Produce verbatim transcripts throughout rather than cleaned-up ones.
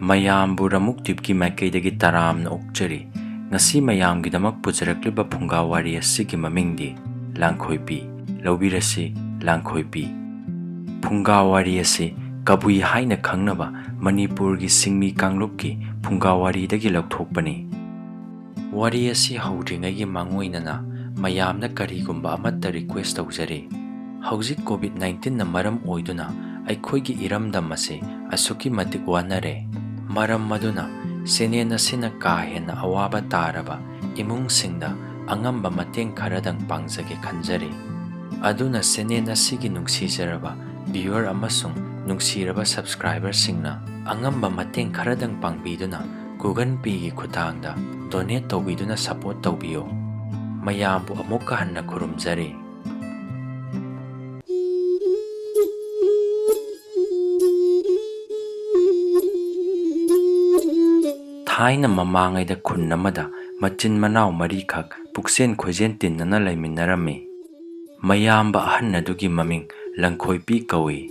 ꯃꯌꯥꯝꯕꯨ ꯔꯃꯨꯛ ꯇꯤꯞꯀꯤ ꯃꯥꯏꯀꯩꯗꯒꯤ ꯇꯔꯥꯝꯅ ꯑꯣꯛꯆꯔꯤ꯫ ꯉꯁꯤ ꯃꯌꯥꯝꯒꯤꯗꯃꯛ ꯄꯨꯖꯔꯛꯂꯤꯕ ꯐꯨꯡꯒꯥ ꯋꯥꯔꯤ ꯑꯁꯤꯒꯤ ꯃꯃꯤꯡꯗꯤ ꯂꯥꯡꯈꯣꯏꯄꯤ꯫ ꯂꯧꯕꯤꯔꯁꯤ, ꯂꯥꯡꯈꯣꯏꯄꯤ꯫ ꯐꯨꯡꯒꯥ ꯋꯥꯔꯤ ꯑꯁꯤ ꯀꯕꯨꯏ ꯍꯥꯏꯅ ꯈꯪꯅꯕ ꯃꯅꯤꯄꯨꯔꯒꯤ ꯁꯤꯡꯃꯤ ꯀꯥꯡꯂꯨꯞꯀꯤ ꯐꯨꯡꯒꯥ ꯋꯥꯔꯤꯗꯒꯤ ꯂꯧꯊꯣꯛꯄꯅꯤ꯫ ꯋꯥꯔꯤ ꯑꯁꯤ ꯍꯧꯗ꯭ꯔꯤꯉꯩꯒꯤ ꯃꯥꯡꯑꯣꯏꯅꯅ ꯃꯌꯥꯝꯅ ꯀꯔꯤꯒꯨꯝꯕ ꯑꯃꯠꯇ request ꯇꯧꯖꯔꯤ꯫ ꯍꯧꯖꯤꯛ COVID nineteenꯅ ꯃꯔꯝ ꯑꯣꯏꯗꯨꯅ ꯑꯩꯈꯣꯏꯒꯤ ꯏꯔꯝꯗꯝ ꯑꯁꯤ ꯑꯁꯨꯛꯀꯤ ꯃꯇꯤꯛ ꯋꯥꯅꯔꯦ꯫ ꯃꯔꯝ ꯑꯗꯨꯅ channel ꯑꯁꯤꯅ ꯀꯥ ꯍꯦꯟꯅ ꯑꯋꯥꯕ ꯇꯥꯔꯕ ꯏꯃꯨꯡꯁꯤꯡꯗ ꯑꯉꯝꯕ ꯃꯇꯦꯡ ꯈꯔꯗꯪ ꯄꯥꯡꯖꯒꯦ ꯈꯟꯖꯔꯤ꯫ ꯑꯗꯨꯅ channel ꯑꯁꯤꯒꯤ ꯅꯨꯡꯁꯤꯖꯔꯕ viewer ꯑꯃꯁꯨꯡ ꯅꯨꯡꯁꯤꯔꯕ subscriberꯁꯤꯡꯅ ꯑꯉꯝꯕ ꯃꯇꯦꯡ ꯈꯔꯗꯪ ꯄꯥꯡꯕꯤꯗꯨꯅ Google Payꯒꯤ ꯈꯨꯠꯊꯥꯡꯗ donate ꯇꯧꯕꯤꯗꯨꯅ support ꯇꯧꯕꯤꯌꯨ꯫ ꯃꯌꯥꯝꯕꯨ ꯑꯃꯨꯛꯀ ꯍꯟꯅ ꯈꯨꯔꯨꯝꯖꯔꯤ꯫ ꯊꯥꯏꯅ ꯃꯃꯥꯡꯉꯩꯗ ꯈꯨꯟ ꯑꯃꯗ ꯃꯆꯤꯟ ꯃꯅꯥꯎ ꯃꯔꯤꯈꯛ ꯄꯨꯛꯆꯦꯟ ꯈꯣꯏꯖꯦꯟ ꯇꯤꯟꯅꯅ ꯂꯩꯃꯤꯟꯅꯔꯝꯃꯤ꯫ ꯃꯌꯥꯝꯕ ꯑꯍꯟ ꯑꯗꯨꯒꯤ ꯃꯃꯤꯡ ꯂꯪꯈꯣꯏꯄꯤ ꯀꯧꯏ꯫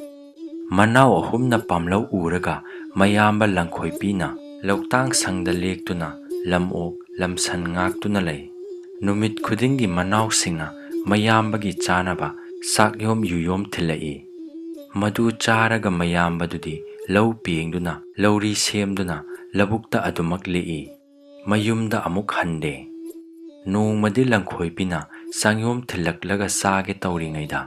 ꯃꯅꯥꯎ ꯑꯍꯨꯝꯅ ꯄꯥꯝꯂꯧ ꯎꯔꯒ ꯃꯌꯥꯝꯕ ꯂꯪꯈꯣꯏꯄꯤꯅ ꯂꯧꯇꯥꯡ ꯁꯪꯗ ꯂꯦꯛꯇꯨꯅ ꯂꯝꯑꯣꯛ ꯂꯝꯁꯟ ꯉꯥꯛꯇꯨꯅ ꯂꯩ꯫ ꯅꯨꯃꯤꯠ ꯈꯨꯗꯤꯡꯒꯤ ꯃꯅꯥꯎꯁꯤꯡꯅ ꯃꯌꯥꯝꯕꯒꯤ ꯆꯥꯅꯕ ꯆꯥꯛꯌꯣꯝ ꯌꯨꯌꯣꯝ ꯊꯤꯜꯂꯛꯏ꯫ ꯃꯗꯨ ꯆꯥꯔꯒ ꯃꯌꯥꯝꯕꯗꯨꯗꯤ ꯂꯧ ꯄꯦꯡꯗꯨꯅ ꯂꯧꯔꯤ ꯁꯦꯝꯗꯨꯅ ꯂꯧꯕꯨꯛꯇ ꯑꯗꯨꯃꯛ ꯂꯦꯛꯏ꯫ ꯃꯌꯨꯝꯗ ꯑꯃꯨꯛ ꯍꯟꯗꯦ꯫ ꯅꯣꯡꯃꯗꯤ ꯂꯪꯈꯣꯏꯄꯤꯅ ꯆꯥꯛꯌꯣꯝ ꯊꯤꯜꯂꯛꯂꯒ ꯆꯥꯒꯦ ꯇꯧꯔꯤꯉꯩꯗ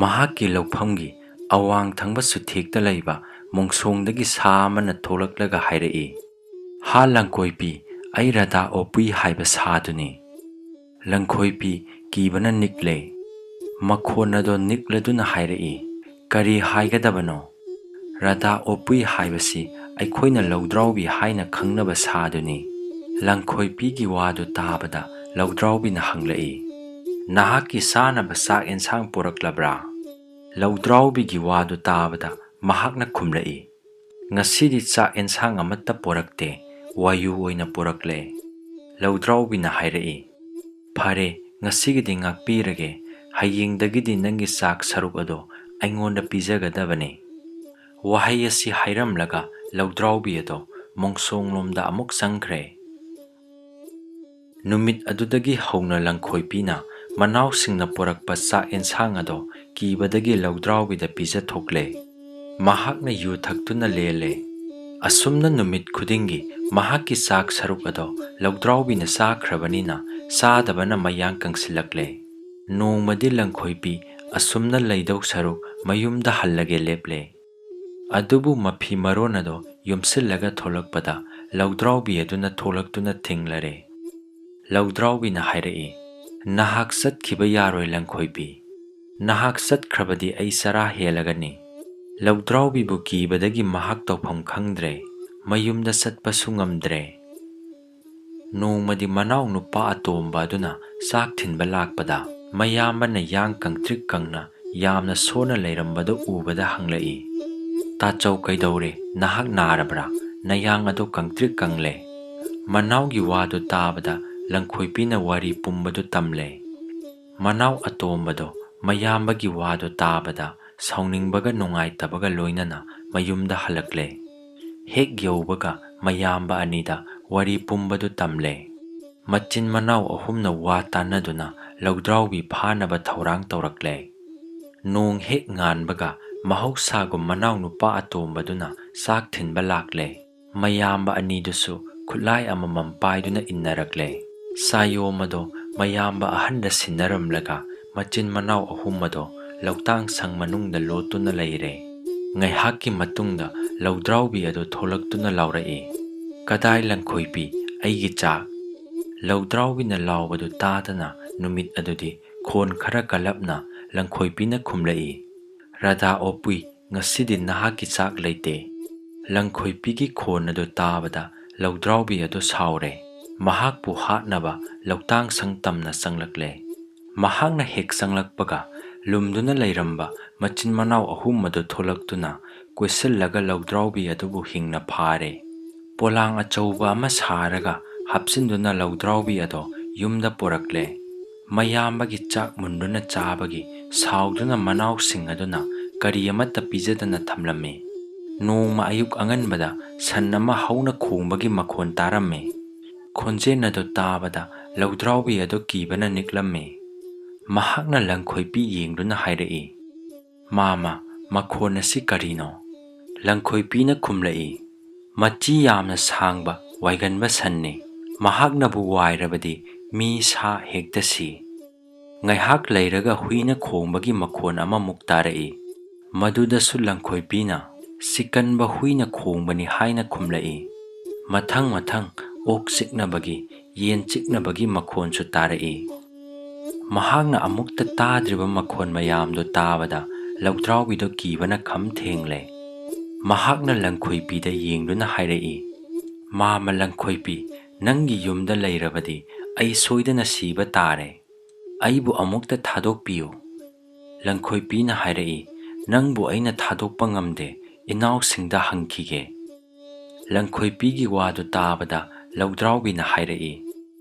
ꯃꯍꯥꯛꯀꯤ ꯂꯧꯐꯝꯒꯤ ꯑꯋꯥꯡ ꯊꯪꯕ ꯆꯨꯊꯦꯛꯇ ꯂꯩꯕ ꯃꯣꯡꯁꯣꯡꯗꯒꯤ ꯁꯥ ꯑꯃꯅ ꯊꯣꯛꯂꯛꯂꯒ ꯍꯥꯏꯔꯛꯏ, "ꯍꯥ ꯂꯪꯀꯣꯏꯄꯤ, ꯑꯩ ꯔꯥꯙꯥ ꯑꯣꯄꯨꯏ ꯍꯥꯏꯕ ꯁꯥꯗꯨꯅꯤ꯫" ꯂꯪꯈꯣꯏꯄꯤ ꯀꯤꯕꯅ ꯅꯤꯛꯂꯦ꯫ ꯃꯈꯣꯟ ꯑꯗꯣ ꯅꯤꯛꯂꯗꯨꯅ ꯍꯥꯏꯔꯛꯏ, "ꯀꯔꯤ ꯍꯥꯏꯒꯗꯕꯅꯣ? ꯔꯥꯙꯥ ꯑꯣꯄꯨꯏ ꯍꯥꯏꯕꯁꯤ ꯑꯩꯈꯣꯏꯅ ꯂꯧꯗ꯭ꯔꯥꯎꯕꯤ ꯍꯥꯏꯅ ꯈꯪꯅꯕ ꯁꯥꯗꯨꯅꯤ꯫" ꯂꯪꯈꯣꯏꯄꯤꯒꯤ ꯋꯥꯗꯨ ꯇꯥꯕꯗ ꯂꯧꯗ꯭ꯔꯥꯎꯕꯤꯅ ꯍꯪꯂꯛꯏ, "ꯅꯍꯥꯛꯀꯤ ꯆꯥꯅꯕ ꯆꯥꯛ ꯑꯦꯟꯁꯥꯡ ꯄꯨꯔꯛꯂꯕ꯭ꯔꯥ?" ꯂꯧꯗ꯭ꯔꯥꯎꯕꯤꯒꯤ ꯋꯥꯗꯨ ꯇꯥꯕꯗ ꯃꯍꯥꯛꯅ ꯈꯨꯝꯂꯛꯏ, "ꯉꯁꯤꯗꯤ ꯆꯥꯛ ꯑꯦꯟꯁꯥꯡ ꯑꯃꯠꯇ ꯄꯨꯔꯛꯇꯦ, ꯋꯥꯌꯨ ꯑꯣꯏꯅ ꯄꯨꯔꯛꯂꯦ꯫" ꯂꯧꯗ꯭ꯔꯥꯎꯕꯤꯅ ꯍꯥꯏꯔꯛꯏ, "ꯐꯔꯦ, ꯉꯁꯤꯒꯤꯗꯤ ꯉꯥꯛꯄꯤꯔꯒꯦ, ꯍꯌꯦꯡꯗꯒꯤꯗꯤ ꯅꯪꯒꯤ ꯆꯥꯛ ꯁꯔꯨꯛ ꯑꯗꯣ ꯑꯩꯉꯣꯟꯗ ꯄꯤꯖꯒꯗꯕꯅꯤ꯫" ꯋꯥꯍꯩ ꯑꯁꯤ ꯍꯥꯏꯔꯝꯂꯒ ꯂꯧꯗ꯭ꯔꯥꯎꯕꯤ ꯑꯗꯣ ꯃꯣꯡꯁꯣꯡꯂꯣꯝꯗ ꯑꯃꯨꯛ ꯆꯪꯈ꯭ꯔꯦ꯫ ꯅꯨꯃꯤꯠ ꯑꯗꯨꯗꯒꯤ ꯍꯧꯅ ꯂꯪꯈꯣꯏꯄꯤꯅ ꯃꯅꯥꯎꯁꯤꯡꯅ ꯄꯨꯔꯛꯄ ꯆꯥꯛ ꯌꯦꯟꯁꯥꯡ ꯑꯗꯣ ꯀꯤꯕꯗꯒꯤ ꯂꯧꯗ꯭ꯔꯥꯎꯕꯤꯗ ꯄꯤꯖꯊꯣꯛꯂꯦ꯫ ꯃꯍꯥꯛꯅ ꯌꯨ ꯊꯛꯇꯨꯅ ꯂꯦꯜꯂꯦ꯫ ꯑꯁꯨꯝꯅ ꯅꯨꯃꯤꯠ ꯈꯨꯗꯤꯡꯒꯤ ꯃꯍꯥꯛꯀꯤ ꯆꯥꯛ ꯁꯔꯨꯛ ꯑꯗꯣ ꯂꯧꯗ꯭ꯔꯥꯎꯕꯤꯅ ꯆꯥꯈ꯭ꯔꯕꯅꯤꯅ ꯆꯥꯗꯕꯅ ꯃꯌꯥꯡ ꯀꯪꯁꯤꯜꯂꯛꯂꯦ꯫ ꯅꯣꯡꯃꯗꯤ ꯂꯪꯈꯣꯏꯄꯤ ꯑꯁꯨꯝꯅ ꯂꯩꯗꯧ ꯁꯔꯨꯛ ꯃꯌꯨꯝꯗ ꯍꯜꯂꯒꯦ ꯂꯦꯞꯂꯦ꯫ ꯑꯗꯨꯕꯨ ꯃꯐꯤ ꯃꯔꯣꯟ ꯑꯗꯣ ꯌꯣꯝꯁꯤꯜꯂꯒ ꯊꯣꯛꯂꯛꯄꯗ ꯂꯧꯗ꯭ꯔꯥꯎꯕꯤ ꯑꯗꯨꯅ ꯊꯣꯛꯂꯛꯇꯨꯅ ꯊꯤꯡꯂꯔꯦ꯫ ꯂꯧꯗ꯭ꯔꯥꯎꯕꯤꯅ ꯍꯥꯏꯔꯛꯏ, "ꯅꯍꯥꯛ ꯆꯠꯈꯤꯕ ꯌꯥꯔꯣꯏ ꯂꯪꯈꯣꯏꯕꯤ꯫ ꯅꯍꯥꯛ ꯆꯠꯈ꯭ꯔꯕꯗꯤ ꯑꯩ ꯆꯔꯥ ꯍꯦꯜꯂꯒꯅꯤ꯫" ꯂꯧꯗ꯭ꯔꯥꯎꯕꯤꯕꯨ ꯀꯤꯕꯗꯒꯤ ꯃꯍꯥꯛ ꯇꯧꯐꯝ ꯈꯪꯗ꯭ꯔꯦ꯫ ꯃꯌꯨꯝꯗ ꯆꯠꯄꯁꯨ ꯉꯝꯗ꯭ꯔꯦ꯫ ꯅꯣꯡꯃꯗꯤ ꯃꯅꯥꯎ ꯅꯨꯄꯥ ꯑꯇꯣꯝꯕ ꯑꯗꯨꯅ ꯆꯥꯛ ꯊꯤꯟꯕ ꯂꯥꯛꯄꯗ ꯃꯌꯥꯝꯕꯅ ꯌꯥꯡ ꯀꯪꯇ꯭ꯔꯤꯛ ꯀꯪꯅ ꯌꯥꯝꯅ ꯁꯣꯟꯅ ꯂꯩꯔꯝꯕꯗꯨ ꯎꯕꯗ ꯍꯪꯂꯛꯏ, "ꯇꯥꯆꯧ ꯀꯩꯗꯧꯔꯦ? ꯅꯍꯥꯛ ꯅꯥꯔꯕ꯭ꯔꯥ? ꯅꯌꯥꯡ ꯑꯗꯨ ꯀꯪꯇ꯭ꯔꯤꯛ ꯀꯪꯂꯦ꯫" ꯃꯅꯥꯎꯒꯤ ꯋꯥꯗꯨ ꯇꯥꯕꯗ ꯂꯪꯈꯣꯏꯄꯤꯅ ꯋꯥꯔꯤ ꯄꯨꯝꯕꯗꯨ ꯇꯝꯂꯦ꯫ ꯃꯅꯥꯎ ꯑꯇꯣꯝꯕꯗꯣ ꯃꯌꯥꯝꯕꯒꯤ ꯋꯥꯗꯨ ꯇꯥꯕꯗ ꯁꯥꯎꯅꯤꯡꯕꯒ ꯅꯨꯡꯉꯥꯏꯇꯕꯒ ꯂꯣꯏꯅꯅ ꯃꯌꯨꯝꯗ ꯍꯜꯂꯛꯂꯦ꯫ ꯍꯦꯛ ꯌꯧꯕꯒ ꯃꯌꯥꯝꯕ ꯑꯅꯤꯗ ꯋꯥꯔꯤ ꯄꯨꯝꯕꯗꯨ ꯇꯝꯂꯦ꯫ ꯃꯆꯤꯟ ꯃꯅꯥꯎ ꯑꯍꯨꯝꯅ ꯋꯥ ꯇꯥꯟꯅꯗꯨꯅ ꯂꯧꯗ꯭ꯔꯥꯎꯕꯤ ꯐꯥꯅꯕ ꯊꯧꯔꯥꯡ ꯇꯧꯔꯛꯂꯦ꯫ ꯅꯣꯡ ꯍꯦꯛ ꯉꯥꯟꯕꯒ ꯃꯍꯧꯁꯥꯒꯨꯝ ꯃꯅꯥꯎ ꯅꯨꯄꯥ ꯑꯇꯣꯝꯕꯗꯨꯅ ꯆꯥꯛ ꯊꯤꯟꯕ ꯂꯥꯛꯂꯦ꯫ ꯃꯌꯥꯝꯕ ꯑꯅꯤꯗꯨꯁꯨ ꯈꯨꯠꯂꯥꯏ ꯑꯃꯃꯝ ꯄꯥꯏꯗꯨꯅ ꯏꯟꯅꯔꯛꯂꯦ꯫ ꯆꯥꯌꯣꯝ ꯑꯗꯣ ꯃꯌꯥꯝꯕ ꯑꯍꯟꯗ ꯁꯤꯟꯅꯔꯝꯂꯒ ꯃꯆꯤꯟ ꯃꯅꯥꯎ ꯑꯍꯨꯝ ꯑꯗꯣ ꯂꯧꯇꯥꯡ ꯁꯪ ꯃꯅꯨꯡꯗ ꯂꯣꯠꯇꯨꯅ ꯂꯩꯔꯦ꯫ ꯉꯥꯏꯍꯥꯛꯀꯤ ꯃꯇꯨꯡꯗ ꯂꯧꯗ꯭ꯔꯥꯎꯕꯤ ꯑꯗꯨ ꯊꯣꯛꯂꯛꯇꯨꯅ ꯂꯥꯎꯔꯛꯏ, "ꯀꯗꯥꯏ ꯂꯪꯈꯣꯏꯕꯤ, ꯑꯩꯒꯤ ꯆꯥꯛ?" ꯂꯧꯗ꯭ꯔꯥꯎꯕꯤꯅ ꯂꯥꯎꯕꯗꯨ ꯇꯥꯗꯅ ꯅꯨꯃꯤꯠ ꯑꯗꯨꯗꯤ ꯈꯣꯟ ꯈꯔ ꯀꯜꯂꯞꯅ ꯂꯪꯈꯣꯏꯕꯤꯅ ꯈꯨꯝꯂꯛꯏ, "ꯔꯥꯙꯥ ꯑꯣꯄꯨꯏ, ꯉꯁꯤꯗꯤ ꯅꯍꯥꯛꯀꯤ ꯆꯥꯛ ꯂꯩꯇꯦ꯫" ꯂꯪꯈꯣꯏꯕꯤꯒꯤ ꯈꯣꯟ ꯑꯗꯨ ꯇꯥꯕꯗ ꯂꯧꯗ꯭ꯔꯥꯎꯕꯤ ꯑꯗꯨ ꯁꯥꯎꯔꯦ꯫ ꯃꯍꯥꯛꯄꯨ ꯍꯥꯠꯅꯕ ꯂꯧꯇꯥꯡ ꯁꯪ ꯇꯝꯅ ꯆꯪꯂꯛꯂꯦ꯫ ꯃꯍꯥꯛꯅ ꯍꯦꯛ ꯆꯪꯂꯛꯄꯒ ꯂꯨꯝꯗꯨꯅ ꯂꯩꯔꯝꯕ ꯃꯆꯤꯟ ꯃꯅꯥꯎ ꯑꯍꯨꯝ ꯑꯗꯨ ꯊꯣꯛꯂꯛꯇꯨꯅ ꯀꯣꯏꯁꯤꯜꯂꯒ ꯂꯧꯗ꯭ꯔꯥꯎꯕꯤ ꯑꯗꯨꯕꯨ ꯍꯤꯡꯅ ꯐꯥꯔꯦ꯫ ꯄꯣꯂꯥꯡ ꯑꯆꯧꯕ ꯑꯃ ꯁꯥꯔꯒ ꯍꯥꯞꯆꯤꯟꯗꯨꯅ ꯂꯧꯗ꯭ꯔꯥꯎꯕꯤ ꯑꯗꯣ ꯌꯨꯝꯗ ꯄꯨꯔꯛꯂꯦ꯫ ꯃꯌꯥꯝꯕꯒꯤ ꯆꯥꯛ ꯃꯨꯟꯗꯨꯅ ꯆꯥꯕꯒꯤ ꯁꯥꯎꯗꯨꯅ ꯃꯅꯥꯎꯁꯤꯡ ꯑꯗꯨꯅ ꯀꯔꯤ ꯑꯃꯠꯇ ꯄꯤꯖꯗꯅ ꯊꯝꯂꯝꯃꯤ꯫ ꯅꯣꯡꯃ ꯑꯌꯨꯛ ꯑꯉꯟꯕꯗ ꯁꯟ ꯑꯃ ꯍꯧꯅ ꯈꯣꯡꯕꯒꯤ ꯃꯈꯣꯟ ꯇꯥꯔꯝꯃꯤ꯫ ꯈꯣꯟꯖꯦꯜ ꯑꯗꯨ ꯇꯥꯕꯗ ꯂꯧꯗ꯭ꯔꯥꯎꯕꯤ ꯑꯗꯨ ꯀꯤꯕꯅ ꯅꯤꯛꯂꯝꯃꯤ꯫ ꯃꯍꯥꯛꯅ ꯂꯪꯈꯣꯏꯄꯤ ꯌꯦꯡꯗꯨꯅ ꯍꯥꯏꯔꯛꯏ, "ꯃꯥꯃ, ꯃꯈꯣꯟ ꯑꯁꯤ ꯀꯔꯤꯅꯣ?" ꯂꯪꯈꯣꯏꯄꯤꯅ ꯈꯨꯝꯂꯛꯏ, "ꯃꯆꯤ ꯌꯥꯝꯅ ꯁꯥꯡꯕ ꯋꯥꯏꯒꯟꯕ ꯁꯟꯅꯤ꯫ ꯃꯍꯥꯛꯅꯕꯨ ꯋꯥꯏꯔꯕꯗꯤ ꯃꯤ ꯁꯥ ꯍꯦꯛꯇ ꯁꯤ꯫" ꯉꯥꯏꯍꯥꯛ ꯂꯩꯔꯒ ꯍꯨꯏꯅ ꯈꯣꯡꯕꯒꯤ ꯃꯈꯣꯟ ꯑꯃꯃꯨꯛ ꯇꯥꯔꯛꯏ꯫ ꯃꯗꯨꯗꯁꯨ ꯂꯪꯈꯣꯏꯄꯤꯅ, "ꯁꯤꯀꯟꯕ ꯍꯨꯏꯅ ꯈꯣꯡꯕꯅꯤ" ꯍꯥꯏꯅ ꯈꯨꯝꯂꯛꯏ꯫ ꯃꯊꯪ ꯃꯊꯪ ꯑꯣꯛ ꯆꯤꯛꯅꯕꯒꯤ, ꯌꯦꯟ ꯆꯤꯛꯅꯕꯒꯤ ꯃꯈꯣꯟꯁꯨ ꯇꯥꯔꯛꯏ꯫ ꯃꯍꯥꯛꯅ ꯑꯃꯨꯛꯇ ꯇꯥꯗ꯭ꯔꯤꯕ ꯃꯈꯣꯟ ꯃꯌꯥꯝꯗꯨ ꯇꯥꯕꯗ ꯂꯧꯗ꯭ꯔꯥꯎꯕꯤꯗꯨ ꯀꯤꯕꯅ ꯈꯝ ꯊꯦꯡꯂꯦ꯫ ꯃꯍꯥꯛꯅ ꯂꯪꯈꯣꯏꯄꯤꯗ ꯌꯦꯡꯗꯨꯅ ꯍꯥꯏꯔꯛꯏ, "ꯃꯥꯃ ꯂꯪꯈꯣꯏꯄꯤ, ꯅꯪꯒꯤ ꯌꯨꯝꯗ ꯂꯩꯔꯕꯗꯤ ꯑꯩ ꯁꯣꯏꯗꯅ ꯁꯤꯕ ꯇꯥꯔꯦ꯫ ꯑꯩꯕꯨ ꯑꯃꯨꯛꯇ ꯊꯥꯗꯣꯛꯄꯤꯌꯨ꯫" ꯂꯪꯈꯣꯏꯄꯤꯅ ꯍꯥꯏꯔꯛꯏ, "ꯅꯪꯕꯨ ꯑꯩꯅ ꯊꯥꯗꯣꯛꯄ ꯉꯝꯗꯦ, ꯏꯅꯥꯎꯁꯤꯡꯗ ꯍꯪꯈꯤꯒꯦ꯫" ꯂꯪꯈꯣꯏꯄꯤꯒꯤ ꯋꯥꯗꯨ ꯇꯥꯕꯗ ꯂꯧꯗ꯭ꯔꯥꯎꯕꯤꯅ ꯍꯥꯏꯔꯛꯏ,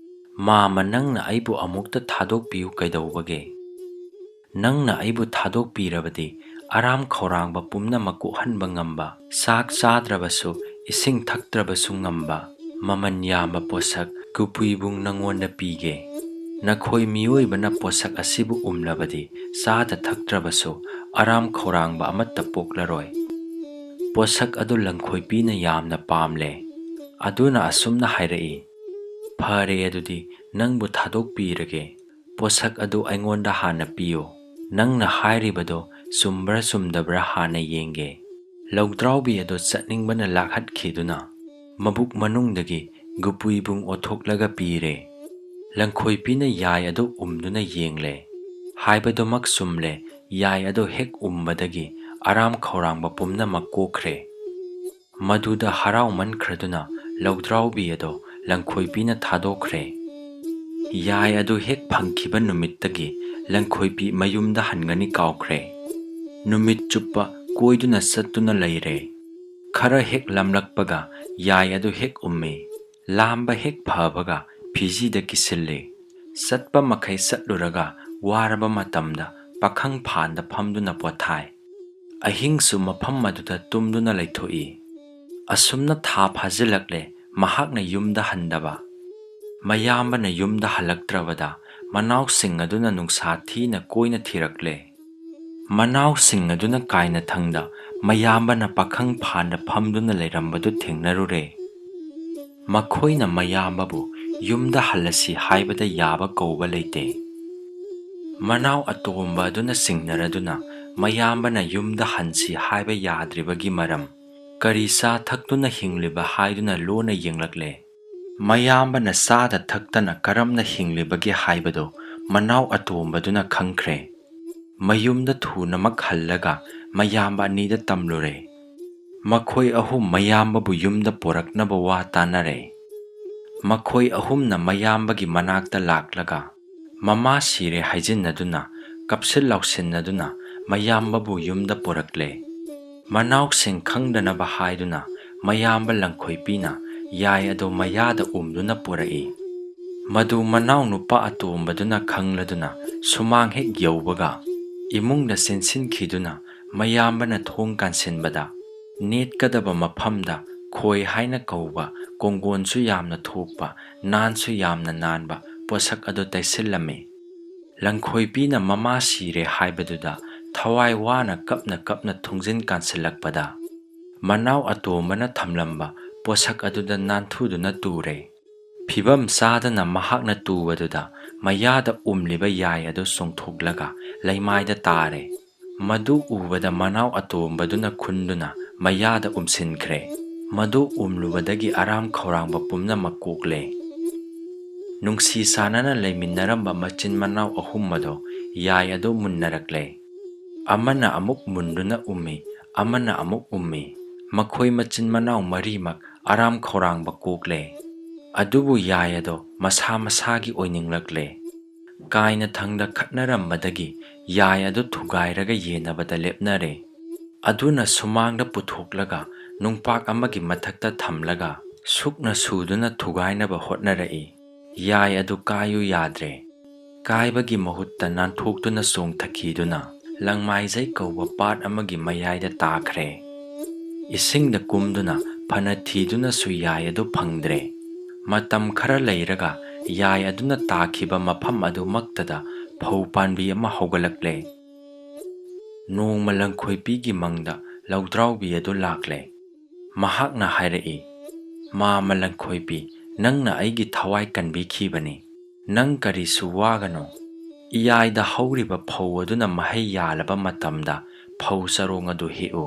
"ꯃꯥꯃ, ꯅꯪꯅ ꯑꯩꯕꯨ ꯑꯃꯨꯛꯇ ꯊꯥꯗꯣꯛꯄꯤꯌꯨ ꯀꯩꯗꯧꯕꯒꯦ? ꯅꯪꯅ ꯑꯩꯕꯨ ꯊꯥꯗꯣꯛꯄꯤꯔꯕꯗꯤ ꯑꯔꯥꯝ ꯈꯧꯔꯥꯡꯕ ꯄꯨꯝꯅꯃꯛ ꯀꯣꯛꯍꯟꯕ ꯉꯝꯕ, ꯆꯥꯛ ꯆꯥꯗ꯭ꯔꯕꯁꯨ ꯏꯁꯤꯡ ꯊꯛꯇ꯭ꯔꯕꯁꯨ ꯉꯝꯕ, ꯃꯃꯜ ꯌꯥꯝꯕ ꯄꯣꯠꯁꯛ ꯒꯨꯄꯨꯏꯕꯨꯡ ꯅꯪꯉꯣꯟꯗ ꯄꯤꯒꯦ꯫ ꯅꯈꯣꯏ ꯃꯤꯑꯣꯏꯕꯅ ꯄꯣꯠꯁꯛ ꯑꯁꯤꯕꯨ ꯎꯝꯂꯕꯗꯤ ꯆꯥꯗ ꯊꯛꯇ꯭ꯔꯕꯁꯨ ꯑꯔꯥꯝ ꯈꯧꯔꯥꯡꯕ ꯑꯃꯠꯇ ꯄꯣꯛꯂꯔꯣꯏ꯫" ꯄꯣꯠꯁꯛ ꯑꯗꯨ ꯂꯪꯈꯣꯏꯄꯤꯅ ꯌꯥꯝꯅ ꯄꯥꯝꯂꯦ꯫ ꯑꯗꯨꯅ ꯑꯁꯨꯝꯅ ꯍꯥꯏꯔꯛꯏ, "ꯐꯔꯦ, ꯑꯗꯨꯗꯤ ꯅꯪꯕꯨ ꯊꯥꯗꯣꯛꯄꯤꯔꯒꯦ꯫ ꯄꯣꯠꯁꯛ ꯑꯗꯨ ꯑꯩꯉꯣꯟꯗ ꯍꯥꯟꯅ ꯄꯤꯌꯨ꯫ ꯅꯪꯅ ꯍꯥꯏꯔꯤꯕꯗꯨ ꯆꯨꯝꯕ꯭ꯔꯥ ꯆꯨꯝꯗꯕ꯭ꯔꯥ ꯍꯥꯟꯅ ꯌꯦꯡꯒꯦ꯫" ꯂꯧꯗ꯭ꯔꯥꯎꯕꯤ ꯑꯗꯨ ꯆꯠꯅꯤꯡꯕꯅ ꯂꯥꯛꯍꯠꯈꯤꯗꯨꯅ ꯃꯕꯨꯛ ꯃꯅꯨꯡꯗꯒꯤ ꯒꯨꯄꯨꯏꯕꯨꯡ ꯑꯣꯊꯣꯛꯂꯒ ꯄꯤꯔꯦ꯫ ꯂꯪꯈꯣꯏꯄꯤꯅ ꯌꯥꯏ ꯑꯗꯨ ꯎꯝꯗꯨꯅ ꯌꯦꯡꯂꯦ꯫ ꯍꯥꯏꯕꯗꯨꯃꯛ ꯆꯨꯝꯂꯦ, ꯌꯥꯏ ꯑꯗꯨ ꯍꯦꯛ ꯎꯝꯕꯗꯒꯤ ꯑꯔꯥꯝ ꯈꯧꯔꯥꯡꯕ ꯄꯨꯝꯅꯃꯛ ꯀꯣꯛꯈ꯭ꯔꯦ꯫ ꯃꯗꯨꯗ ꯍꯔꯥꯎꯃꯟꯈ꯭ꯔꯗꯨꯅ ꯂꯧꯗ꯭ꯔꯥꯎꯕꯤ ꯑꯗꯨ ꯂꯪꯈꯣꯏꯄꯤꯅ ꯊꯥꯗꯣꯛꯈ꯭ꯔꯦ꯫ ꯌꯥꯏ ꯑꯗꯨ ꯍꯦꯛ ꯐꯪꯈꯤꯕ ꯅꯨꯃꯤꯠꯇꯒꯤ ꯂꯪꯈꯣꯏꯄꯤ ꯃꯌꯨꯝꯗ ꯍꯟꯒꯅꯤ ꯀꯥꯎꯈ꯭ꯔꯦ꯫ ꯅꯨꯃꯤꯠ ꯆꯨꯞꯄ ꯀꯣꯏꯗꯨꯅ ꯆꯠꯇꯨꯅ ꯂꯩꯔꯦ꯫ ꯈꯔ ꯍꯦꯛ ꯂꯥꯝꯂꯛꯄꯒ ꯌꯥꯏ ꯑꯗꯨ ꯍꯦꯛ ꯎꯝꯃꯤ꯫ ꯂꯥꯝꯕ ꯍꯦꯛ ꯐꯕꯒ ꯐꯤꯖꯤꯗ ꯀꯤꯁꯤꯜꯂꯤ꯫ ꯆꯠꯄ ꯃꯈꯩ ꯆꯠꯂꯨꯔꯒ ꯋꯥꯔꯕ ꯃꯇꯝꯗ ꯄꯥꯈꯪ ꯐꯥꯟꯗ ꯐꯝꯗꯨꯅ ꯄꯣꯊꯥꯏ꯫ ꯑꯍꯤꯡꯁꯨ ꯃꯐꯝ ꯑꯗꯨꯗ ꯇꯨꯝꯗꯨꯅ ꯂꯩꯊꯣꯛꯏ꯫ ꯑꯁꯨꯝꯅ ꯊꯥ ꯐꯥꯖꯤꯜꯂꯛꯂꯦ, ꯃꯍꯥꯛꯅ ꯌꯨꯝꯗ ꯍꯟꯗꯕ꯫ ꯃꯌꯥꯝꯕꯅ ꯌꯨꯝꯗ ꯍꯜꯂꯛꯇ꯭ꯔꯕꯗ ꯃꯅꯥꯎꯁꯤꯡ ꯑꯗꯨꯅ ꯅꯨꯡꯁꯥ ꯊꯤꯅ ꯀꯣꯏꯅ ꯊꯤꯔꯛꯂꯦ꯫ ꯃꯅꯥꯎꯁꯤꯡ ꯑꯗꯨꯅ ꯀꯥꯏꯅꯊꯪꯗ ꯃꯌꯥꯝꯕꯅ ꯄꯥꯈꯪ ꯐꯥꯟꯗ ꯐꯝꯗꯨꯅ ꯂꯩꯔꯝꯕꯗꯨ ꯊꯦꯡꯅꯔꯨꯔꯦ꯫ ꯃꯈꯣꯏꯅ ꯃꯌꯥꯝꯕꯕꯨ ꯌꯨꯝꯗ ꯍꯜꯂꯁꯤ ꯍꯥꯏꯕꯗ ꯌꯥꯕ ꯀꯧꯕ ꯂꯩꯇꯦ꯫ ꯃꯅꯥꯎ ꯑꯇꯣꯝꯕ ꯑꯗꯨꯅ ꯆꯤꯡꯅꯔꯗꯨꯅ ꯃꯌꯥꯝꯕꯅ ꯌꯨꯝꯗ ꯍꯟꯁꯤ ꯍꯥꯏꯕ ꯌꯥꯗ꯭ꯔꯤꯕꯒꯤ ꯃꯔꯝ, ꯀꯔꯤ ꯆꯥ ꯊꯛꯇꯨꯅ ꯍꯤꯡꯂꯤꯕ ꯍꯥꯏꯗꯨꯅ ꯂꯣꯟꯅ ꯌꯦꯡꯂꯛꯂꯦ꯫ ꯃꯌꯥꯝꯕꯅ ꯆꯥꯗ ꯊꯛꯇꯅ ꯀꯔꯝꯅ ꯍꯤꯡꯂꯤꯕꯒꯦ ꯍꯥꯏꯕꯗꯨ ꯃꯅꯥꯎ ꯑꯇꯣꯝꯕꯗꯨꯅ ꯈꯪꯈ꯭ꯔꯦ꯫ ꯃꯌꯨꯝꯗ ꯊꯨꯅꯃꯛ ꯍꯜꯂꯒ ꯃꯌꯥꯝꯕ ꯑꯅꯤꯗ ꯇꯝꯂꯨꯔꯦ꯫ ꯃꯈꯣꯏ ꯑꯍꯨꯝ ꯃꯌꯥꯝꯕꯕꯨ ꯌꯨꯝꯗ ꯄꯨꯔꯛꯅꯕ ꯋꯥ ꯇꯥꯅꯔꯦ꯫ ꯃꯈꯣꯏ ꯑꯍꯨꯝꯅ ꯃꯌꯥꯝꯕꯒꯤ ꯃꯅꯥꯛꯇ ꯂꯥꯛꯂꯒ ꯃꯃꯥ ꯁꯤꯔꯦ ꯍꯥꯏꯖꯤꯟꯅꯗꯨꯅ, ꯀꯞꯁꯤꯟ ꯂꯥꯎꯁꯤꯟꯅꯗꯨꯅ ꯃꯌꯥꯝꯕꯕꯨ ꯌꯨꯝꯗ ꯄꯨꯔꯛꯂꯦ꯫ ꯃꯅꯥꯎꯁꯤꯡ ꯈꯪꯗꯅꯕ ꯍꯥꯏꯗꯨꯅ ꯃꯌꯥꯝꯕ ꯂꯪꯈꯣꯏꯄꯤꯅ ꯌꯥꯏ ꯑꯗꯨ ꯃꯌꯥꯗ ꯎꯝꯗꯨꯅ ꯄꯨꯔꯛꯏ꯫ ꯃꯗꯨ ꯃꯅꯥꯎ ꯅꯨꯄꯥ ꯑꯇꯣꯝꯕꯗꯨꯅ ꯈꯪꯂꯗꯨꯅ ꯁꯨꯃꯥꯡ ꯍꯦꯛ ꯌꯧꯕꯒ ꯏꯃꯨꯡꯗ ꯆꯦꯟꯁꯤꯟꯈꯤꯗꯨꯅ ꯃꯌꯥꯝꯕꯅ ꯊꯣꯡ ꯀꯥꯟꯁꯤꯟꯕꯗ ꯅꯦꯠꯀꯗꯕ ꯃꯐꯝꯗ ꯈꯣꯏ ꯍꯥꯏꯅ ꯀꯧꯕ ꯀꯣꯡꯒꯣꯟꯁꯨ ꯌꯥꯝꯅ ꯊꯣꯛꯄ, ꯅꯥꯟꯁꯨ ꯌꯥꯝꯅ ꯅꯥꯟꯕ ꯄꯣꯠꯁꯛ ꯑꯗꯨ ꯇꯩꯁꯤꯜꯂꯝꯃꯤ꯫ ꯂꯪꯈꯣꯏꯕꯤꯅ ꯃꯃꯥ ꯁꯤꯔꯦ ꯍꯥꯏꯕꯗꯨꯗ ꯊꯋꯥꯏ ꯋꯥꯅ ꯀꯞꯅ ꯀꯞꯅ ꯊꯣꯡꯖꯤꯟ ꯀꯥꯟꯁꯤꯜꯂꯛꯄꯗ ꯃꯅꯥꯎ ꯑꯇꯣꯝꯕꯅ ꯊꯝꯂꯝꯕ ꯄꯣꯠꯁꯛ ꯑꯗꯨꯗ ꯅꯥꯟꯊꯨꯗꯨꯅ ꯇꯨꯔꯦ꯫ ꯐꯤꯕꯝ ꯆꯥꯗꯅ ꯃꯍꯥꯛꯅ ꯇꯨꯕꯗꯨꯗ ꯃꯌꯥꯗ ꯎꯝꯂꯤꯕ ꯌꯥꯏ ꯑꯗꯨ ꯆꯣꯡꯊꯣꯛꯂꯒ ꯂꯩꯃꯥꯏꯗ ꯇꯥꯔꯦ꯫ ꯃꯗꯨ ꯎꯕꯗ ꯃꯅꯥꯎ ꯑꯇꯣꯝꯕꯗꯨꯅ ꯈꯨꯟꯗꯨꯅ ꯃꯌꯥꯗ ꯎꯝꯁꯤꯟꯈ꯭ꯔꯦ꯫ ꯃꯗꯨ ꯎꯝꯂꯨꯕꯗꯒꯤ ꯑꯔꯥꯝ ꯈꯧꯔꯥꯡꯕ ꯄꯨꯝꯅꯃꯛ ꯀꯣꯛꯂꯦ꯫ ꯅꯨꯡꯁꯤ ꯆꯥꯟꯅꯅ ꯂꯩꯃꯤꯟꯅꯔꯝꯕ ꯃꯆꯤꯟ ꯃꯅꯥꯎ ꯑꯍꯨꯝ ꯑꯗꯣ ꯌꯥꯏ ꯑꯗꯨ ꯃꯨꯟꯅꯔꯛꯂꯦ꯫ ꯑꯃꯅ ꯑꯃꯨꯛ ꯃꯨꯟꯗꯨꯅ ꯎꯝꯃꯤ, ꯑꯃꯅ ꯑꯃꯨꯛ ꯎꯝꯃꯤ꯫ ꯃꯈꯣꯏ ꯃꯆꯤꯟ ꯃꯅꯥꯎ ꯃꯔꯤꯃꯛ ꯑꯔꯥꯝ ꯈꯧꯔꯥꯡꯕ ꯀꯣꯛꯂꯦ꯫ ꯑꯗꯨꯕꯨ ꯌꯥꯏ ꯑꯗꯣ ꯃꯁꯥ ꯃꯁꯥꯒꯤ ꯑꯣꯏꯅꯤꯡꯂꯛꯂꯦ꯫ ꯀꯥꯏꯅ ꯊꯪꯗ ꯈꯠꯅꯔꯝꯕꯗꯒꯤ ꯌꯥꯏ ꯑꯗꯨ ꯊꯨꯒꯥꯏꯔꯒ ꯌꯦꯟꯅꯕꯗ ꯂꯦꯞꯅꯔꯦ꯫ ꯑꯗꯨꯅ ꯁꯨꯃꯥꯡꯗ ꯄꯨꯊꯣꯛꯂꯒ ꯅꯨꯡꯄꯥꯛ ꯑꯃꯒꯤ ꯃꯊꯛꯇ ꯊꯝꯂꯒ ꯁꯨꯛꯅ ꯁꯨꯗꯨꯅ ꯊꯨꯒꯥꯏꯅꯕ ꯍꯣꯠꯅꯔꯛꯏ꯫ ꯌꯥꯏ ꯑꯗꯨ ꯀꯥꯏꯌꯨ ꯌꯥꯗ꯭ꯔꯦ꯫ ꯀꯥꯏꯕꯒꯤ ꯃꯍꯨꯠꯇ ꯅꯥꯟꯊꯣꯛꯇꯨꯅ ꯆꯣꯡꯊꯈꯤꯗꯨꯅ ꯂꯪꯃꯥꯏꯖꯩ ꯀꯧꯕ ꯄꯥꯠ ꯑꯃꯒꯤ ꯃꯌꯥꯏꯗ ꯇꯥꯈ꯭ꯔꯦ꯫ ꯏꯁꯤꯡꯗ ꯀꯨꯝꯗꯨꯅ ꯐꯅ ꯊꯤꯗꯨꯅꯁꯨ ꯌꯥꯏ ꯑꯗꯨ ꯐꯪꯗ꯭ꯔꯦ꯫ ꯃꯇꯝ ꯈꯔ ꯂꯩꯔꯒ ꯌꯥꯏ ꯑꯗꯨꯅ ꯇꯥꯈꯤꯕ ꯃꯐꯝ ꯑꯗꯨꯃꯛꯇꯗ ꯐꯧ ꯄꯥꯟꯕꯤ ꯑꯃ ꯍꯧꯒꯠꯂꯛꯂꯦ꯫ ꯅꯣꯡꯃ ꯂꯪꯈꯣꯏꯄꯤꯒꯤ ꯃꯪꯗ ꯂꯧꯗ꯭ꯔꯥꯎꯕꯤ ꯑꯗꯨ ꯂꯥꯛꯂꯦ꯫ ꯃꯍꯥꯛꯅ ꯍꯥꯏꯔꯛꯏ, "ꯃꯥꯃ ꯂꯪꯈꯣꯏꯄꯤ, ꯅꯪꯅ ꯑꯩꯒꯤ ꯊꯋꯥꯏ ꯀꯟꯕꯤꯈꯤꯕꯅꯤ꯫ ꯅꯪ ꯀꯔꯤꯁꯨ ꯋꯥꯒꯅꯨ꯫ ꯏꯌꯥꯏꯗ ꯍꯧꯔꯤꯕ ꯐꯧ ꯑꯗꯨꯅ ꯃꯍꯩ ꯌꯥꯜꯂꯕ ꯃꯇꯝꯗ ꯐꯧ ꯆꯔꯣꯡ ꯑꯗꯨ ꯍꯦꯛꯎ꯫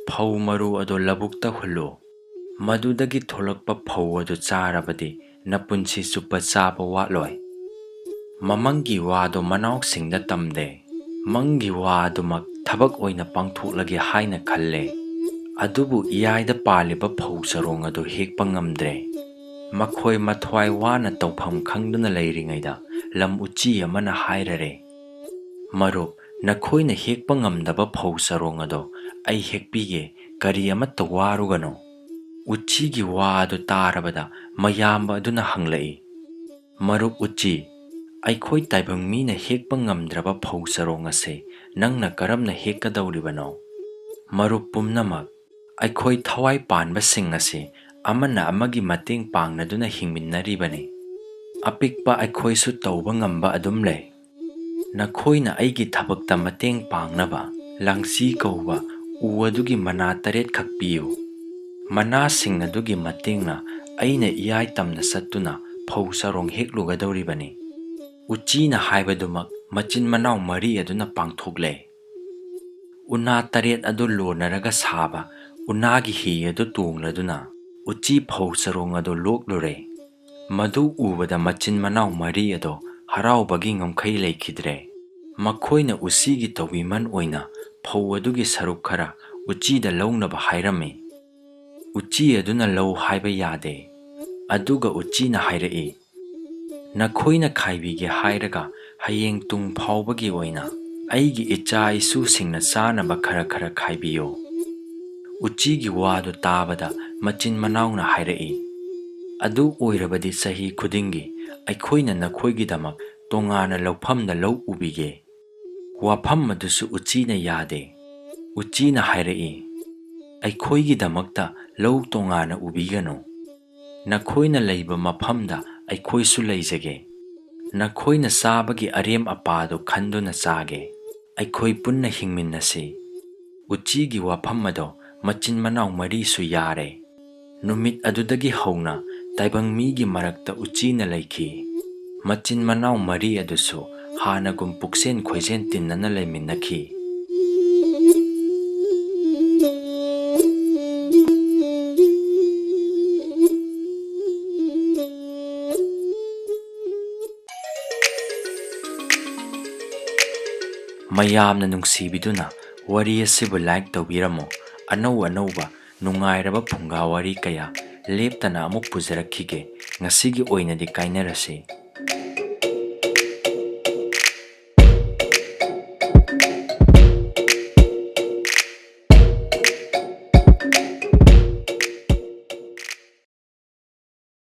ꯐꯧ ꯃꯔꯨ ꯑꯗꯨ ꯂꯧꯕꯨꯛꯇ ꯍꯨꯜꯂꯨ꯫ ꯃꯗꯨꯗꯒꯤ ꯊꯣꯛꯂꯛꯄ ꯐꯧ ꯑꯗꯨ ꯆꯥꯔꯕꯗꯤ ꯅꯄꯨꯟꯁꯤ ꯆꯨꯞꯄ ꯆꯥꯕ ꯋꯥꯠꯂꯣꯏ꯫" ꯃꯃꯪꯒꯤ ꯋꯥꯗꯨ ꯃꯅꯥꯎꯁꯤꯡꯗ ꯇꯝꯗꯦ꯫ ꯃꯪꯒꯤ ꯋꯥ ꯑꯗꯨꯃꯛ ꯊꯕꯛ ꯑꯣꯏꯅ ꯄꯥꯡꯊꯣꯛꯂꯒꯦ ꯍꯥꯏꯅ ꯈꯜꯂꯦ꯫ ꯑꯗꯨꯕꯨ ꯏꯌꯥꯏꯗ ꯄꯥꯜꯂꯤꯕ ꯐꯧ ꯆꯔꯣꯡ ꯑꯗꯨ ꯍꯦꯛꯄ ꯉꯝꯗ꯭ꯔꯦ꯫ ꯃꯈꯣꯏ ꯃꯊ꯭ꯋꯥꯏ ꯋꯥꯅ ꯇꯧꯐꯝ ꯈꯪꯗꯨꯅ ꯂꯩꯔꯤꯉꯩꯗ ꯂꯝ ꯎꯆꯤ ꯑꯃꯅ ꯍꯥꯏꯔꯔꯦ, "ꯃꯔꯨꯞ, ꯅꯈꯣꯏꯅ ꯍꯦꯛꯄ ꯉꯝꯗꯕ ꯐꯧ ꯆꯔꯣꯡ ꯑꯗꯣ ꯑꯩ ꯍꯦꯛꯄꯤꯒꯦ, ꯀꯔꯤ ꯑꯃꯠꯇ ꯋꯥꯔꯨꯒꯅꯨ꯫" ꯎꯆꯤꯒꯤ ꯋꯥ ꯑꯗꯨ ꯇꯥꯔꯕꯗ ꯃꯌꯥꯝꯕ ꯑꯗꯨꯅ ꯍꯪꯂꯛꯏ, "ꯃꯔꯨꯞ ꯎꯆꯤ, ꯑꯩꯈꯣꯏ ꯇꯥꯏꯕꯪ ꯃꯤꯅ ꯍꯦꯛꯄ ꯉꯝꯗ꯭ꯔꯕ ꯐꯧ ꯆꯔꯣꯡ ꯑꯁꯦ ꯅꯪꯅ ꯀꯔꯝꯅ ꯍꯦꯛꯀꯗꯧꯔꯤꯕꯅꯣ?" ꯃꯔꯨꯞ ꯄꯨꯝꯅꯃꯛ, ꯑꯩꯈꯣꯏ ꯊꯋꯥꯏ ꯄꯥꯟꯕꯁꯤꯡ ꯑꯁꯤ ꯑꯃꯅ ꯑꯃꯒꯤ ꯃꯇꯦꯡ ꯄꯥꯡꯅꯗꯨꯅ ꯍꯤꯡꯃꯤꯟꯅꯔꯤꯕꯅꯤ꯫ ꯑꯄꯤꯛꯄ ꯑꯩꯈꯣꯏꯁꯨ ꯇꯧꯕ ꯉꯝꯕ ꯑꯗꯨꯝ ꯂꯩ꯫ ꯅꯈꯣꯏꯅ ꯑꯩꯒꯤ ꯊꯕꯛꯇ ꯃꯇꯦꯡ ꯄꯥꯡꯅꯕ ꯂꯪꯁꯤ ꯀꯧꯕ ꯎ ꯑꯗꯨꯒꯤ ꯃꯅꯥ ꯇꯔꯦꯠꯈꯛ ꯄꯤꯌꯨ꯫ ꯃꯅꯥꯁꯤꯡ ꯑꯗꯨꯒꯤ ꯃꯇꯦꯡꯅ ꯑꯩꯅ ꯏꯌꯥꯏ ꯇꯝꯅ ꯆꯠꯇꯨꯅ ꯐꯧ ꯆꯔꯣꯡ ꯍꯦꯛꯂꯨꯒꯗꯧꯔꯤꯕꯅꯤ꯫ ꯎꯆꯤꯅ ꯍꯥꯏꯕꯗꯨꯃꯛ ꯃꯆꯤꯟ ꯃꯅꯥꯎ ꯃꯔꯤ ꯑꯗꯨꯅ ꯄꯥꯡꯊꯣꯛꯂꯦ꯫ ꯎꯅꯥ ꯇꯔꯦꯠ ꯑꯗꯨ ꯂꯣꯟꯅꯔꯒ ꯁꯥꯕ ꯎꯅꯥꯒꯤ ꯍꯤ ꯑꯗꯨ ꯇꯣꯡꯂꯗꯨꯅ ꯎꯆꯤ ꯐꯧ ꯆꯔꯣꯡ ꯑꯗꯨ ꯂꯣꯛꯂꯨꯔꯦ꯫ ꯃꯗꯨ ꯎꯕꯗ ꯃꯆꯤꯟ ꯃꯅꯥꯎ ꯃꯔꯤ ꯑꯗꯣ ꯍꯔꯥꯎꯕꯒꯤ ꯉꯝꯈꯩ ꯂꯩꯈꯤꯗ꯭ꯔꯦ꯫ ꯃꯈꯣꯏꯅ ꯎꯆꯤꯒꯤ ꯇꯧꯕꯤꯃꯟ ꯑꯣꯏꯅ ꯐꯧ ꯑꯗꯨꯒꯤ ꯁꯔꯨꯛ ꯈꯔ ꯎꯆꯤꯗ ꯂꯧꯅꯕ ꯍꯥꯏꯔꯝꯃꯤ꯫ ꯎꯆꯤ ꯑꯗꯨꯅ ꯂꯧ ꯍꯥꯏꯕ ꯌꯥꯗꯦ꯫ ꯑꯗꯨꯒ ꯎꯆꯤꯅ ꯍꯥꯏꯔꯛꯏ, "ꯅꯈꯣꯏꯅ ꯈꯥꯏꯕꯤꯒꯦ ꯍꯥꯏꯔꯒ ꯍꯌꯦꯡ ꯇꯨꯡ ꯐꯥꯎꯕꯒꯤ ꯑꯣꯏꯅ ꯑꯩꯒꯤ ꯏꯆꯥ ꯏꯁꯨꯁꯤꯡꯅ ꯆꯥꯅꯕ ꯈꯔ ꯈꯔ ꯈꯥꯏꯕꯤꯌꯨ꯫" ꯎꯆꯤꯒꯤ ꯋꯥꯗꯨ ꯇꯥꯕꯗ ꯃꯆꯤꯟ ꯃꯅꯥꯎꯅ ꯍꯥꯏꯔꯛꯏ, "ꯑꯗꯨ ꯑꯣꯏꯔꯕꯗꯤ ꯆꯍꯤ ꯈꯨꯗꯤꯡꯒꯤ ꯑꯩꯈꯣꯏꯅ ꯅꯈꯣꯏꯒꯤꯗꯃꯛ ꯇꯣꯉꯥꯟꯅ ꯂꯧꯐꯝꯗ ꯂꯧ ꯎꯕꯤꯒꯦ꯫" ꯋꯥꯐꯝ ꯑꯗꯨꯁꯨ ꯎꯆꯤꯅ ꯌꯥꯗꯦ꯫ ꯎꯆꯤꯅ ꯍꯥꯏꯔꯛꯏ, "ꯑꯩꯈꯣꯏꯒꯤꯗꯃꯛꯇ ꯂꯧ ꯇꯣꯉꯥꯟꯅ ꯎꯕꯤꯒꯅꯨ꯫ ꯅꯈꯣꯏꯅ ꯂꯩꯕ ꯃꯐꯝꯗ ꯑꯩꯈꯣꯏꯁꯨ ꯂꯩꯖꯒꯦ꯫ ꯅꯈꯣꯏꯅ ꯆꯥꯕꯒꯤ ꯑꯔꯦꯝ ꯑꯄꯥꯗꯨ ꯈꯟꯗꯨꯅ ꯆꯥꯒꯦ꯫ ꯑꯩꯈꯣꯏ ꯄꯨꯟꯅ ꯍꯤꯡꯃꯤꯟꯅꯁꯤ꯫" ꯎꯆꯤꯒꯤ ꯋꯥꯐꯝ ꯑꯗꯣ ꯃꯆꯤꯟ ꯃꯅꯥꯎ ꯃꯔꯤꯁꯨ ꯌꯥꯔꯦ꯫ ꯅꯨꯃꯤꯠ ꯑꯗꯨꯗꯒꯤ ꯍꯧꯅ ꯇꯥꯏꯕꯪ ꯃꯤꯒꯤ ꯃꯔꯛꯇ ꯎꯆꯤꯅ ꯂꯩꯈꯤ꯫ ꯃꯆꯤꯟ ꯃꯅꯥꯎ ꯃꯔꯤ ꯑꯗꯨꯁꯨ ꯍꯥꯟꯅꯒꯨꯝ ꯄꯨꯛꯆꯦꯟ ꯈꯣꯏꯖꯦꯟ ꯇꯤꯟꯅꯅ ꯂꯩꯃꯤꯟꯅꯈꯤ꯫ ꯃꯌꯥꯝꯅ ꯅꯨꯡꯁꯤꯕꯤꯗꯨꯅ ꯋꯥꯔꯤ ꯑꯁꯤꯕꯨ like ꯇꯧꯕꯤꯔꯝꯃꯨ꯫ ꯑꯅꯧ ꯑꯅꯧꯕ ꯅꯨꯡꯉꯥꯏꯔꯕ ꯐꯨꯡꯒꯥ ꯋꯥꯔꯤ ꯀꯌꯥ ꯂꯦꯞꯇꯅ ꯑꯃꯨꯛ ꯄꯨꯖꯔꯛꯈꯤꯒꯦ꯫ ꯉꯁꯤꯒꯤ ꯑꯣꯏꯅꯗꯤ ꯀꯥꯏꯅꯔꯁꯤ꯫